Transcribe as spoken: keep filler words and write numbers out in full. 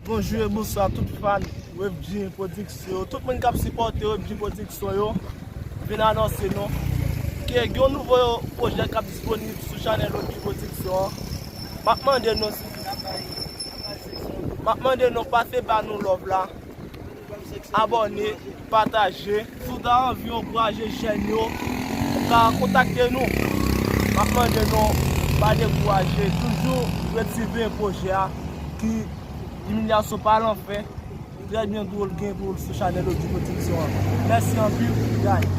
Bonjou e bonswa tout fan Wave G Production yo. Tout moun k ap sipòte Wave G Production yo, vin anonse nou ke gen yon nouvo pwojè k ap disponib sou chanèl Wave G Production an. M ap mande nou, m ap mande nou pase ba nou love la, abòne, pataje. Si w ta anvi ankouraje jèn yo, ou ka kontakte nou. M ap mande nou pa dekouraje, toujou ret siveye pwojè a ki imilyasyon pa lanfè. Trè byen dwòl gen pou sou chanèl Wave G Production an. Mèsi anpil, guys.